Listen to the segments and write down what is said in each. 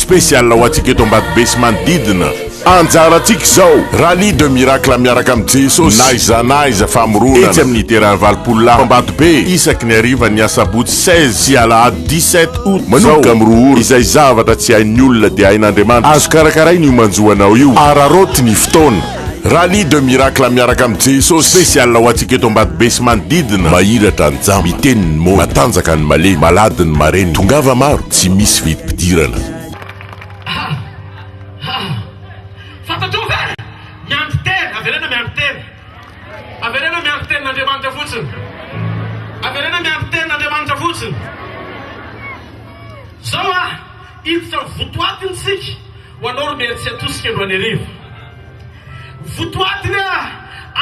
Spécial ho antsika eto Ambatobe sy manodidina. Anjarantsika izao! Rallye de miracle miaraka amin'i Jesosy n'aiza n'aiza famoronana etsy amin'ny terrain 80 lahy Ambatobe isaky ny harivan'ny asabotsy 16 sy alahady 17 août manomboka amin'ny 2 ora. Izay zavatra tsy hain'ny olona dia hain'Andriamanitra. Azo karakaraina io manjo anao io. Araraoty ny fotoana. Rallye de miracle miaraka amin'i Jesosy. Spécial ho antsika eto Ambatobe sy manodidina. Mahiratra ny jamba, miteny ny moana, matanjaka ny malemy, malady ny marenina. Tongava maro, tsy misy vidim-pidirana. Ha! Ha! Fantatrao ve? Miandry tena, avereno miandry tena. Avereno miandry tenin'Andriamanitra fotsiny. Avereno miandry tenin'Andriamanitra fotsiny. Zao ah, hiditra amin'ny votoatiny isika ho anao ry Meritsiatosika androany hariva. Votoatiny ah,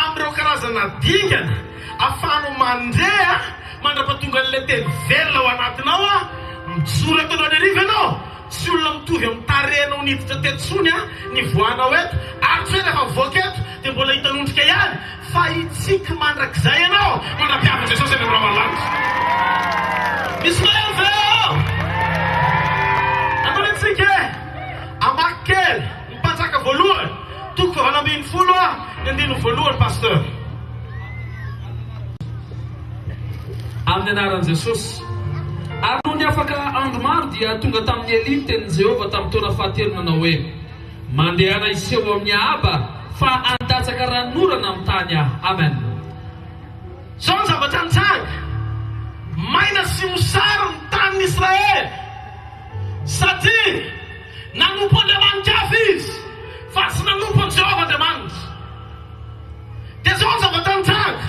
amin'ireo karazana dingana ahafahanao mandre ah, mandra-pahatongan'ilay teny velona ao anatinao ah, mijoro eto androany hariva ianao. Tsy olona mitovy amin'ny tarehinao niditra teto tsony an ny voanao eto ary tsy hoe rehefa mivoaka eto dia mbola hitanondrika ihany fa hitsiky mandrakizay ianao mandra-piavin'i Jesosy any amin'ny rahona lanitra. Misy maheno ve eo? Andao antsika e! Hamaky kely ny Mpanjaka voalohany toko fahavalo 18 a ny andininy voalohany Pasteur. Amin'ny anaran'i Jesosy. Ary nony afaka andro maro dia tonga tamin'i Elia ny tenin'i Jehovah tamin'ny taona fahatelo nanao hoe, Mandehana hiseho amin'i Ahaba, fa handatsaka ranonorana amin'ny tany aho. Amen. Izao ny zavatra nitranga, Maina sy mosary ny tanin'i Israely, satria nanompo andriamani-kafa izy, fa tsy nanompo an'i Jehovah Andriamanitra. Dia izao ny zavatra nitranga,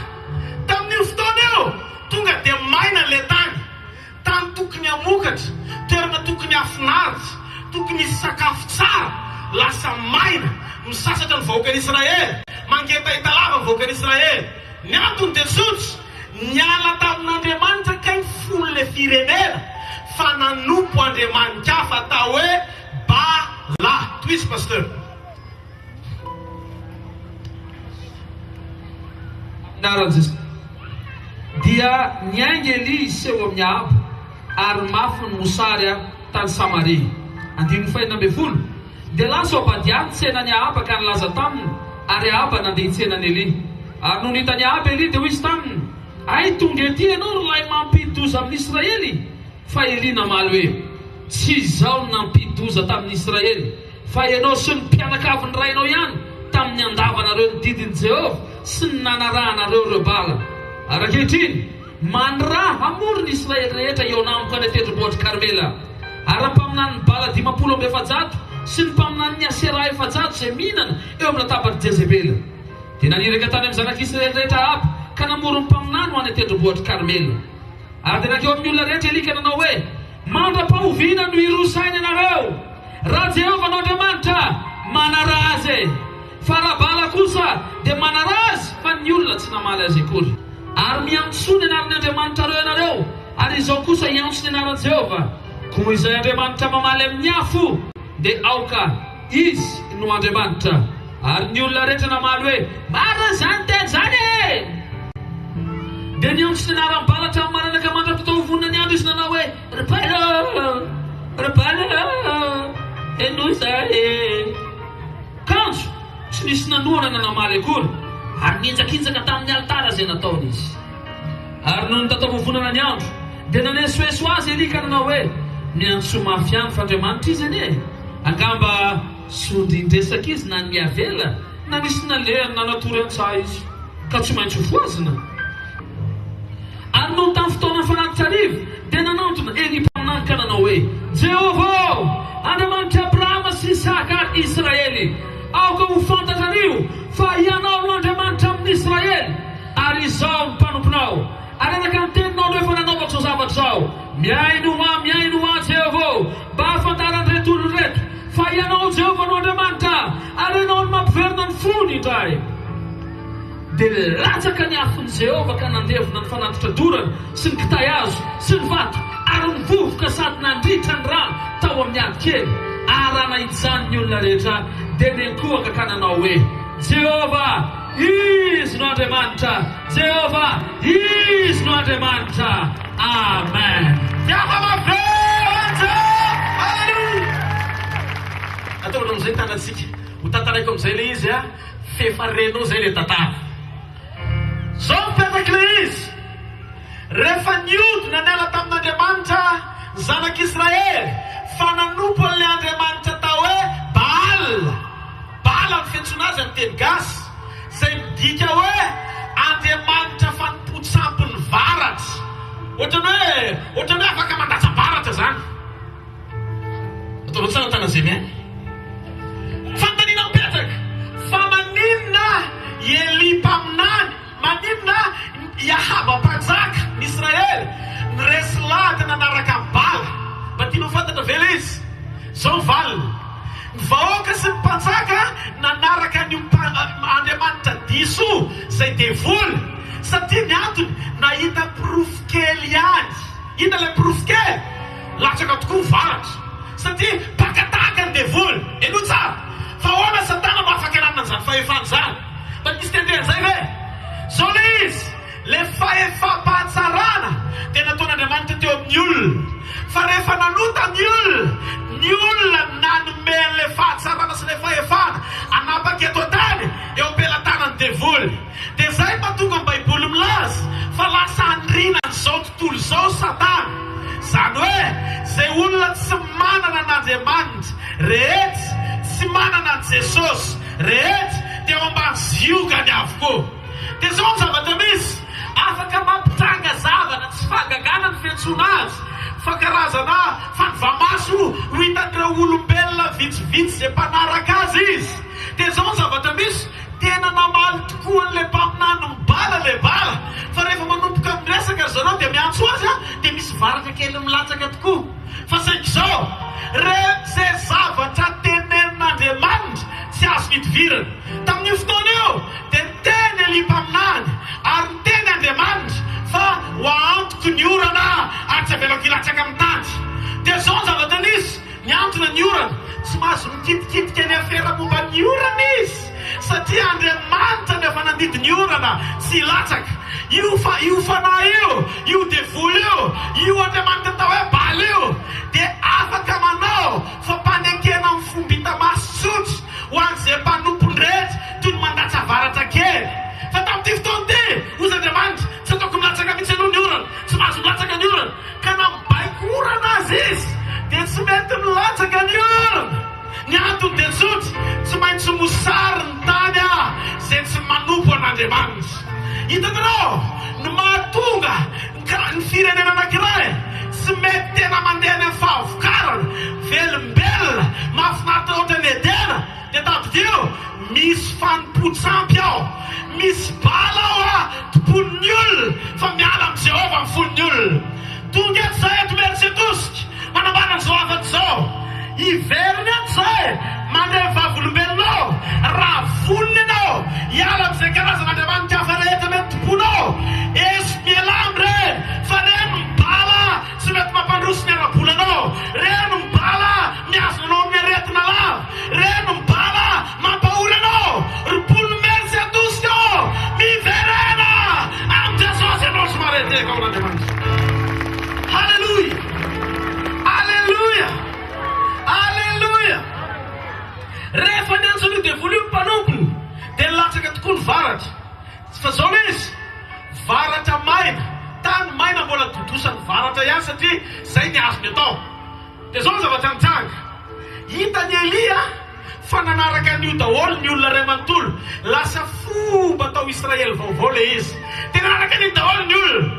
tamin'io fotoana io, tonga dia maina ilay tany. Tany tokony hamokatra, toerana tokony hahafinaritra, tokony hisy sakafo tsara, lasa maina. Misasatra ny vahoakan'Israely, mangetaheta lava ny vahoakan'Israely. Ny antony dia tsotra, niala tamin'Andriamanitra kay ny fon'ilay firenena, fa nanompo andriamani-kafa atao hoe Bala. Tohizo Pasteur. Anaran'i Jesosy. Dia niainga Elia hiseho amin'i Ahaba, ary mafy ny mosary tany Samaria. Andininy fahenina 16. Dia lasa Obadia nitsena an'i Ahaba ka nilaza taminy, ary Ahaba nandeha hitsena an'i Elia. Ary nony hitan'i Ahaba Elia, dia hoy izy taminy, Hay tonga ety ianao, ry lahy mampidi-doza amin'i Israely? Fa Elia namaly hoe, Tsy izaho no nampidi-doza tamin'i Israely, Fa ianao sy ny mpianakavin'ny rainao ihany tamin'ny handavanareo ny didin'i Jehovah sy ny nanarahanareo ireo Bala. Ary ankehitriny, maniraha hamory ny Israely rehetra hihaona amiko any an-tendrombohitr'i Karmela. Ary ny mpaminanin'i Bala 450 sy ny mpaminanin'i Aseraha 400 izay mihinana eo amin'ny latabatr'i Jezebela. Dia naniraka tany amin'ny zanak'Israely rehetra Ahaba ka namory ny mpaminany ho any an-tendrombohitr'i Karmela. Ary dia nankeo amin'ny olona rehetra Elia ka nanao hoe, Mandra-pahoviana no hiroa saina ianareo? Raha Jehovah no Andriamanitra, manaraha Azy e! Fa raha Bala kosa, dia manaraha azy, fa ny olona tsy namaly azy akory. Ary miantsoa ny anaran'ny andriamanitrareo ianareo, ary izaho kosa hiantso ny anaran'i Jehovah. Koa izay Andriamanitra mamaly amin'ny afo, dia aoka Izy no Andriamanitra. Ary ny olona rehetra namaly hoe, Marina izany teny izany e! Dia niantso ny anaran'i Bala hatramin'ny maraina ka mandra-pitao ho vonona ny andro izy nanao hoe, Ry Bala ô! Ry Bala ô! Henoy izahay e! Kanjo tsy nisy nanohana na namaly akory, ary nihinjakinjaka tamin'ny alitara izay nataony izy. Ary nony tataovovonana ny andro, dia nanesoeso azy Elia ka nanao hoe, Miantsoa mafy ihany fa Andriamanitra izy anie e! Angamba sondrin-dresaka izy na niavela na nisy nalehany na natory an-tsaha izy, ka tsy maintsy hofohazina. Ary nony tamin'ny fotoanan'ny fanatitra hariva, dia nanantona Elia mpaminany ka nanao hoe, Jehovah ô, Andriamanitr'i Abrahama sy Isaka ary Israely, aoka ho fantatrareo fa Ianao no Andriamanitra amin'ny Israely, ary izaho no mpanomponao, ary araka ny teninao no efa nanaovako izao zavatra izao. Mihainoa ahy, mihainoa ahy, Jehovah ô, mba hahafantaran'ireto olona ireto fa Ianao, Jehovah, no Andriamanitra, ary Ianao no mampiverina ny fony indray. Dia latsaka ny afon'i Jehovah ka nandevona ny fanatitra dorana sy ny kitay hazo sy ny vato ary ny vovoka sady nandritra ny rano tao amin'ny ady kely. Ary raha nahita izany ny olona rehetra, dia niankohoka ka nanao hoe, Jehovah! Izy no Andriamanitra! Jehovah! Izy no Andriamanitra! Amen! Jehovah mavenja! Haleloia! amin'izay ny tanantsika. Ho tantaraiko amin'izay ilay izy a, f'efa renao izay ilay tantara. Izao ny fipetrak'ilay izy, Rehefa niodina niala tamin'Andriamanitra ny zanak'Israely fa nanompo an'ilay andriamanitra atao hoe Baal, Bala ny fiantsoana azy amin'ny teny gasy, izay midika hoe andriamanitra fanompoan-tsampin'ny varatra. Ohatran'ny hoe, ohatran'ny hoe afaka mandatsa-baratra izany. Ataonao tsara tana zay mihaino. Fanontaniana mipetraka, fa maninona i Elia mpaminany, maninona i Ahaba mpanjaka ny Israely no resy lahatra nanaraka an'i Bala? Mba tianao ho fantatra ve ilay izy? Izao ny valiny, Ny vahoaka sy ny mpanjaka nanaraka an'io andriamanitra diso io, izay devoly, satria ny antony, nahita porofo kely ihany. Inona ilay porofo kely? Latsaka tokoa ny varatra satria mpaka tahaka ny devoly. Henoy tsara, fa ahoana satana no afaka nanana an'izany fahefana izany? Mba nisy tendrena izay ve? Izao ilay izy, ilay fahefam-pahatsarana dia nataon'Andriamanitra teo amin'ny olona. Fa rehefa nanota ny olona, ny olona nanome an'ilay fahatsarana sy ilay fahefana hanapaka eto an-tany eo am-pelatanan'ny devoly. Dia izay no mahatonga ny Baiboly milaza fa lasa andriana an'izao tontolo izao Satana. Izany hoe izay olona tsy manana an'Andriamanitra rehetra, tsy manana an'i Jesosy rehetra dia ao ambany ziogany avokoa. Dia izao ny zavatra misy, afaka mampitranga zavatra tsy fahagagana ny fiantsoana azy fa karazana fanova-maso ho hitan'ireo olombelona vitsivitsy izay mpanaraka azy izy. Dia izao ny zavatra misy, Tena namaly tokoa an'ilay mpaminany mibala ilay bala, fa rehefa manomboka miresaka ry zareo dia miantso azy dia misy varatra kely milatsaka tokoa. Fa saingy izao, re izay zavatra tenenin'Andriamanitra tsy azony idivirana. Tamin'io fotoana io dia niteny Elia mpaminany ary niteny Andriamanitra fa ho ahantoko ny orana ary tsy avelako hilatsaka amin'ny tany. Dia izao ny zavatra nisy, Mihantona ny orana. Tsy mahazo mikitikitika ny afera momba ny orana izy, satria Andriamanitra no efa nandidy ny orana tsy hilatsaka. Io fa io fanahy io, io devoly io, io andriamanitra atao hoe Bala io, dia afaka manao fampanekena amin'ny fomba hita maso tsotra ho an'izay mpanompony rehetra, toy ny mandatsa-varatra kely. Fa tamin'ity fotoana ity, hoy Andriamanitra, tsy ataoko milatsaka mihitsy aloha ny orana, tsy mahazo milatsaka ny orana. Ka na mibaiko orana aza izy dia tsy mety milatsaka ny orana. Ny antony dia tsotra, tsy maintsy mosary ny tany izay tsy manompo an'Andriamanitra. Hitanareo, ny mahatonga ny firenena anankiray tsy mety tena mandeha any amin'ny fahavokarana, velombelona, mahafinaritra ohatran'i Edena, Dia tadidio, misy fanompoan-tsampy ao, misy bala ao a, tompoin'ny olona, fa miala amin'i Jehovah ny fon'ny olona. Tonga eto izahay eto Imerintsiatosika, manambara an'izao hafatra izao. Hiverina eto izahay, mandre ny vavolombelonao, raha vonona ianao hiala amin'izay karazana andriamanitra hafa rehetra mety tompoinao. Eso mialà amin'ireny, fa ireny ny bala tsy mety mampandroso ny ara-bolanao, ireny ny bala mihazona anao amin'ny aretina lava. Reny mibala mampahory anao ry mponin'i Imerintsiatosika ô! Miverena amin'i Jesosy ianao somary eteka ao an'Andriamanitra. Haleloia! Aleloia! Aleloia! Rehefa niantso an'io devoly io ny mpanompony dia nilatsaka tokoa ny varatra. Fa zao le izy, varatra maina, tany maina mbola dodosan'ny varatra ihany satria zay ny azony atao. Dia izao ny zavatra nitranga, Hitan'i Elia fa nanaraka an'io daholo ny olona iray manontolo. Lasa fomba tao Israely vaovao ilay izy. Dia nanaraka an'iny daholo ny olona.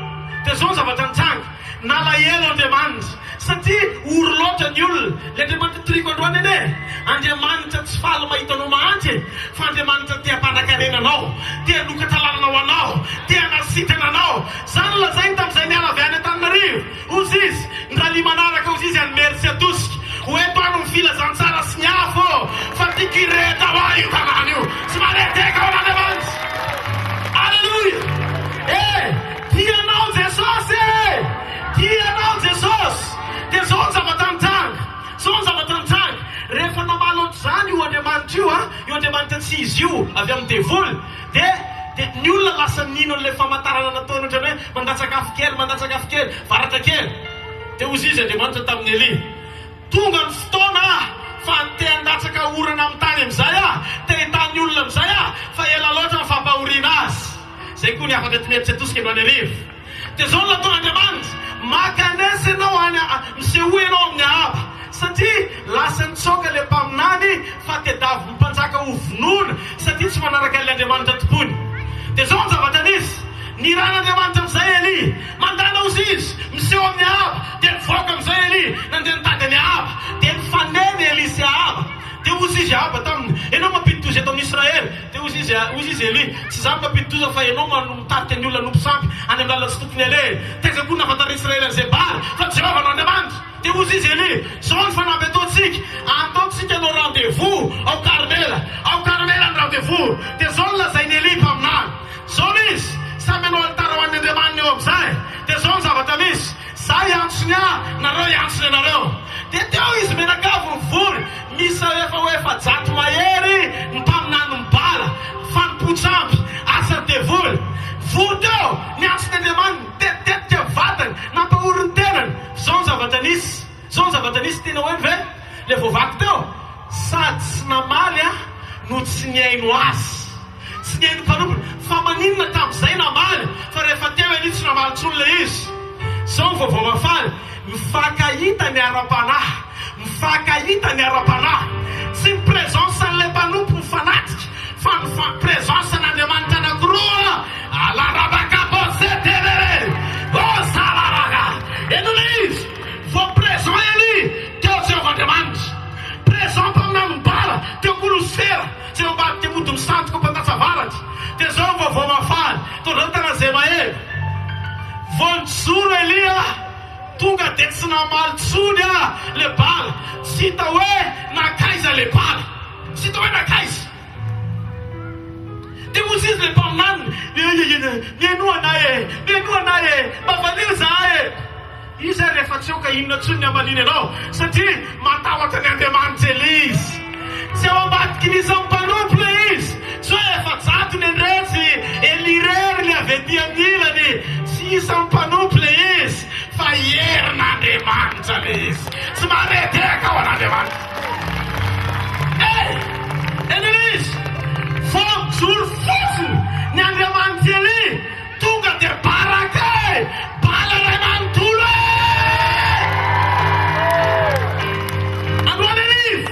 Dia izao ny zavatra nitranga, Nalahelo Andriamanitra, satria ory loatra ny olona. Ilay Andriamanitra toriko androany anie, Andriamanitra tsy faly mahita anao mahantra e, fa Andriamanitra te hampanankarena anao, te hanokatra lalana ho anao, te hanasitrana anao. Izany no lazainy tamin'izay niala avy any Antananarivo. Hozy izy, ny rallye manaraka hozy izy any Imerintsiatosika. Ho eto any ny filazantsara sy ny afo ô! Fa tiako hirehitra ho ahy io tanàna io. Tsy maneteka ao an'Andriamanitra. Aleloia! E! Tia anao Jesosy e! Tia anao Jesosy! Dia izao ny zavatra nitranga. Izao ny zavatra nitranga. Rehefa namaly ohatr'izany io Andriamanitra io, io Andriamanitra tsy izy io, avy amin'ny devoly, Dia dia ny olona lasa nino an'ilay famantarana nataony ohatran'ny hoe mandatsaka afo kely, mandatsaka afo kely, varatra kely. Dia hozy izy Andriamanitra tamin'i Elia, Tonga ny fotoana fa te handatsaka orana. koa ny hafatra eto Imerintsiatosika androany hariva. Dia izao no nataon'Andriamanitra, Mankanesa ianao any, misehoa ianao amin'i Ahaba, satria lasa nitsoaka ilay mpaminany fa tediavin'ny mpanjaka hovonoina, satria tsy manaraka an'ilay Andriamanitra tompoiny. Dia izao ny zavatra nisy, nirahin'Andriamanitra amin'izay Elia, mandana hozy izy, miseho amin'i Ahaba, dia nivoaka amin'izay Elia, nandeha nitady an'i Ahaba, dia nifanena Elia sy Ahaba. Dia hozy izy Ahaba taminy, Ianao mampidi-doza eto amin'i Israely. Dia hozy izy, hozy izy Elia, Tsy izaho no mampidi-doza fa ianao no mitarika ny olona hanompo sampy any amin'ny lalana tsy tokony alehany. Taiza koa no nahafantaran'i Israely an'izay Bala, fa Jehovah no Andriamanitra. Dia hozy izy Elia, Izao ny fanamby ataontsika, Ataontsika hanao rendez-vous ao Karmela. Ao Karmela ny rendez-vous. Dia izao no lazain'i Elia mpaminany, Izao no izy, samy hanao alitara ho an'ny andriamaniny eo amin'izay. Dia izao ny zavatra misy, Izaho hiantso ny ahy, nareo hiantso ny anareo. Dia teo izy mianakavy nivory, miisa efa ho 400 mahery ny mpaminanin'i Bala, fanompoan-tsampy, asan'ny devoly. Vory teo, niantso ny andriamaniny, nitetitetika ny vatany, nampahory ny tenany. F'izao ny zavatra nisy, izao ny zavatra nisy, tianao heno ve? Ilay voavaky teo, sady tsy namaly aho no tsy nihaino azy. Tsy nihaino mpanompony. Fa maninona tamin'izay namaly fa rehefa teo Elia tsy namaly intsony ilay izy. Izao ny vaovao mahafaly, mifankahita ny ara-panahy. Mifankahita ny ara-panahy. Tsy ny présence an'ilay mpanompo mifanatrika fa ny présence an'Andriamanitra anankiroa. Alarabakaboseterere. Osalaraka. Henoy ilay izy. Vao présent Elia, teo Jehovah Andriamanitra. Présent mpaminany Bala, teo koa Losifera. Tsy eo ambadika mody misandoka mpandatsa-varatra. Dia izao ny vaovao mahafaly, Tondrao tana izay mahery. Vao nijoro Elia, tonga dia tsy namaly intsony ilay bala. Tsy hita hoe nankaiza ilay bala. Tsy hita hoe nankaiza. Dia hoy izy ilay mpaminaniny, Mihainoa anay e! Mihainoa anay e! Mba valio izahay e! Izy ary efa tsy eo ka inona intsony ny hamaliany anao satria matahotra ny Andriamanitra Elia izy. Tsy ao ambadiky ny isan'ny mpanompo ilay izy. Tsy hoe 400 ny an-dretsy, Elia irery ny avy aty amin'ny ilany. Tsy isan'ny mpanompo ilay izy fa herin'Andriamanitra ilay izy. Tsy maredreka ao an'Andriamanitra. Hey! Eny ilay izy. Vao mijoro fotsiny ny Andriamanitr'i Elia. Tonga dia baraka e! Bala iray manontolo e! Androany hariva,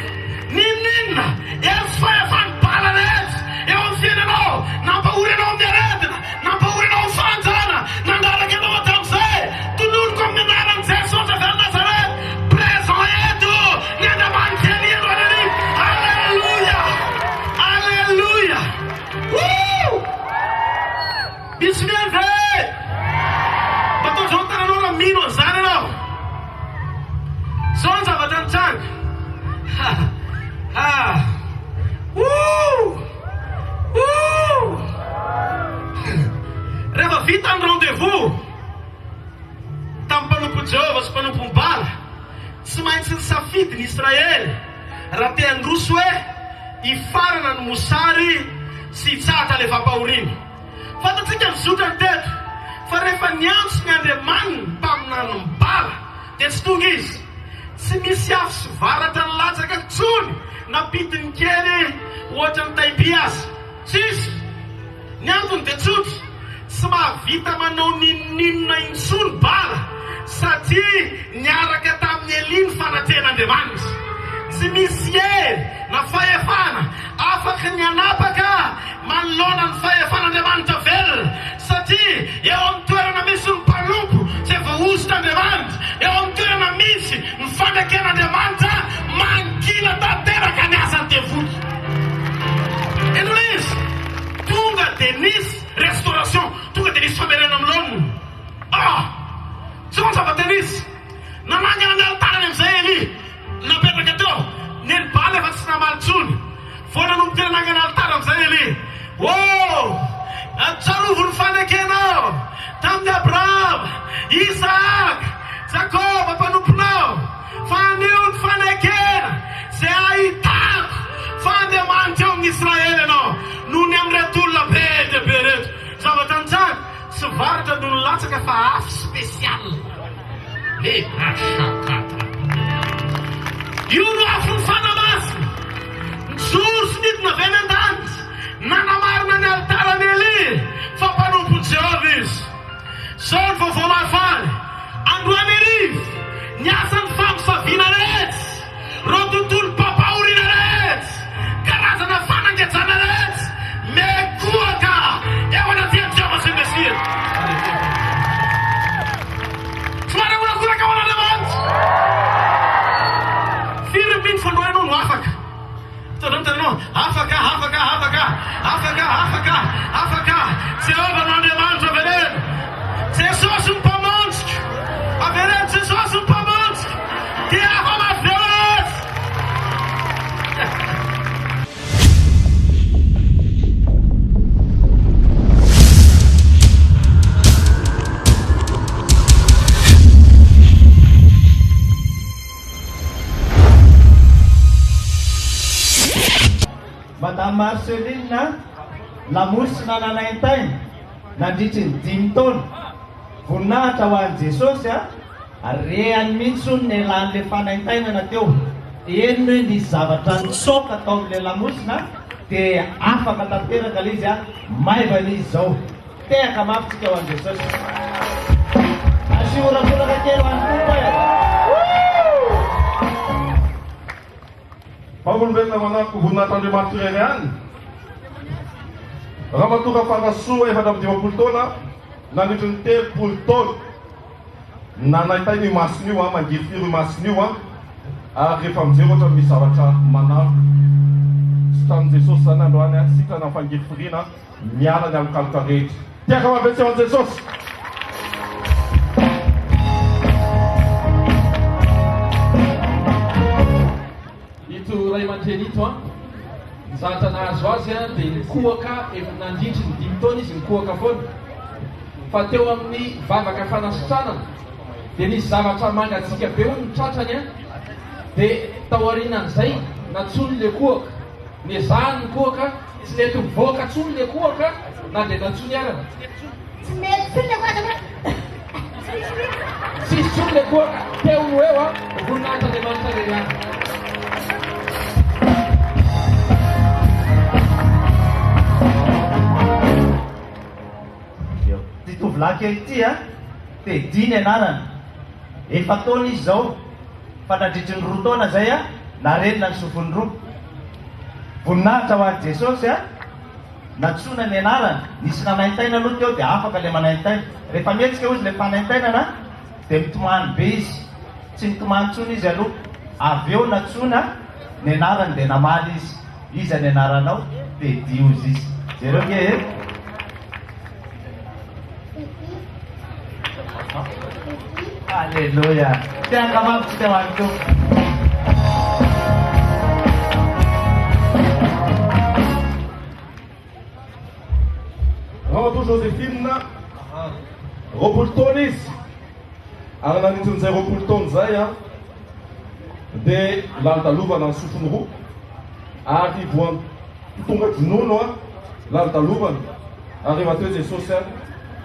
n'inon'inona hery sy fahefan'ny bala rehetra eo amin'ny fiainanao, nampahory anao amin'ny aretina, nampahory anao amin'ny fahantrana, nandraraka anao hatramin'izay, tononiko amin'ny anaran'i Jesosy avy any Nazareth, présent eto ny Andriamanitr'i Elia androany hariva. Alléluia! Alléluia! Woo! Misy mihaino ve? Mba ataovy eo ny tananao raha mino an'izany ianao. Izao ny zavatra nitranga. Ha! Ha! Woo! Woo! Rehefa vita ny rendez-vous tamin'ny mpanompon'i Jehovah sy mpanompon'i Bala, tsy maintsy nisafidy ny Israely raha te handroso hoe hifarana ny mosary sy hitsahatra ilay fampahoriana. Fantatsika ny zotrany teto fa rehefa niantso ny Andriamaniny ny mpaminanin'i Bala dia tsy tonga izy. Tsy nisy afo sy varatra nilatsaka intsony na pitiny kely ohatra ny taim-by aza. Tsisy. Ny antony dia tsotra, tsy mahavita manao n'inon'inona intsony Bala satria niaraka tamin'i Elia ny fanatrehan'Andriamanitra. Tsy misy hery na fahefana afaky ny hanapaka manoloana ny fahefan'Andriamanitra velona satria eo amin'ny toerana misy ny mpanompo izay voahosotr'Andriamanitra, eo amin'ny toerana misy ny fandraiken'Andriamanitra mangina tanteraka ny asan'ny devoly. Henoy ilay izy, tonga dia nisy restauration, tonga dia nisy famerenana amin'ny laoniny. Ah! Izao ny zavatra nisy, nanangana ny alitarany amin'izay Elia, napetraka teo, neny Bala efa tsy namaly intsony. Vao nanomboka nanangana alitara amin'izay Elia. Oh! Tsarovy ny fanekenao tamin'i Abrahama, Isahaka, Jakoba mpanomponao, fa anio ny fanekena izay ahitako fa Andriamanitra eo amin'ny Israely ianao, noho ny amin'ireto olona be dia be ireto. Zavatra nitranga, tsy varatra no nilatsaka fa afo spécial. Lehashakata. Io no afon'ny Fanahy Masina. Nijoro sy nidina avy any an-danitra, nanamarina ny alitaran'i Elia fa mpanompon'i. Mahafaly, androany hariva, ny asan'ny famosaviana rehetra, ireo tontolo mpampahoriana rehetra, karazana fanangejana rehetra, mikohaka eo anatrehan'i Jehovah sy ny Mesia. Somary horakoraka ho an'Andriamanitra. Firy ny mino fa androany ianao no afaka? Tondro ny tananao. Afaka, afaka, afaka, afaka, afaka, afaka. Jehovah no Andriamanitra, avereno. Jesosy no Mpamonjiko. Avereno, Jesosy no Mpamonjiko. Dia afa-mafy Azy. Madame Marceline, lamosina nanaintaina nandritry ny dimy taona. Voninahitra ho an'i Jesosy a! Rehany mihitsy hono nialan'ilay fanaintainana teo. Henony hoe nisy zavatra nitsoaka tao amin'ilay lamosina dia afaka tanteraka ilay izy a! Maivana izy izao. Tehaka mafy tsika ho an'i Jesosy. Asio horakoraka kely ho an'i Tompo e! Woo! Vavolombelona manampy voninahitr'Andriamanitra irery ihany, Ramatoa Rafarasoa 54 taona, nandritry ny 30 taona. Nanaintaina io masony io an, mangirifiry io masony io an, ary rehefa mijery ohatran'ny misy zavatra manaloka. Sitran'i Jesosy izany androany an, sitrana ny fangirifiriana, miala ny alokaloka rehetra. Tehaka maventy ho an'i Jesosy! Ito ray aman-dreny ito an, ny zavatra nahazo azy an dia nikohaka efa nandritry ny dimy taona izy nikohaka foana, fa teo amin'ny vavaka fanasitranana dia nisy zavatra mangatsiaka be hono ny tratrany an, dia taorianan'izay nantsoiny le kohaka, nezahany ny kohaka, tsy nety nivoaka intsony le kohaka na dia nantsoiny arany. Tsy mety intsony le kohaka fa tsy misy mihitsy. Tsisy intsony le kohaka, teo no eo an, voninahitr'Andriamanitra irery ihany. Ity tovolahy kely ity a, Teddy ny anarany. Efa-taona izy izao, fa nandritry ny roa taona izay a, narenina ny sofiny roa. Voninahitra ho an'i Jesosy a! Nantsoina ny anarany, nisy nanaintaina aloha teo dia afaka ilay manaintaina. Rehefa mihetsika hozy ilay fanaintainana dia mitomany be izy. Tsy nitomany intsony izy aloha. Avy eo nantsoina ny anarany dia namaly izy. Iza ny anaranao? Teddy hozy izy. Jereo nge e! Aleloia! Tehaka mafy tsika ho an'ny Tompo. Ramatoa Joséphine, 20 taona izy, ary nandritrin'izay 20 taona izay dia lalodalovana ny sofiny roa, ary voan'ny tonga-dronono lalodalovana. Ary rehefa teo Jesosy an,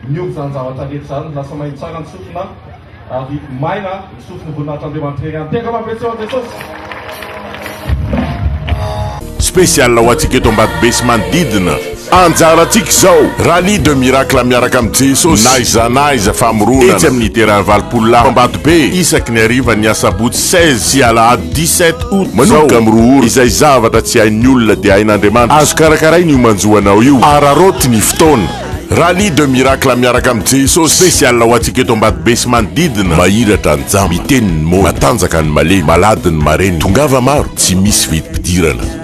niova izany zavatra rehetra izany, lasa maheno tsara ny sofina, ary maina ny sofiny voninahitr'Andriamanitra irery ihany. Tehaka mafy be tsy ho an'i Jesosy. Spécial ho antsika eto Ambatobe sy manodidina. Anjarantsika izao! Rallye de miracle miaraka amin'i Jesosy na aiza na aiza famoronana etsy amin'ny terrain 80 lahy Ambatobe isaky ny harivan'ny asabotsy 16 sy alahady 17 août manomboka amin'ny roa ora. Izay zavatra tsy hain'ny olona dia hain'Andriamanitra. Azo karakaraina io manjo anao io. Araraoty ny fotoana. Rallye de miracle miaraka amin'i Jesosy. Spécial ho antsika eto Ambatobe sy manodidina. Mahiratra ny jamba, miteny ny moana, matanjaka ny malemy, malady ny marenina. Tongava maro, tsy misy vidim-pidirana.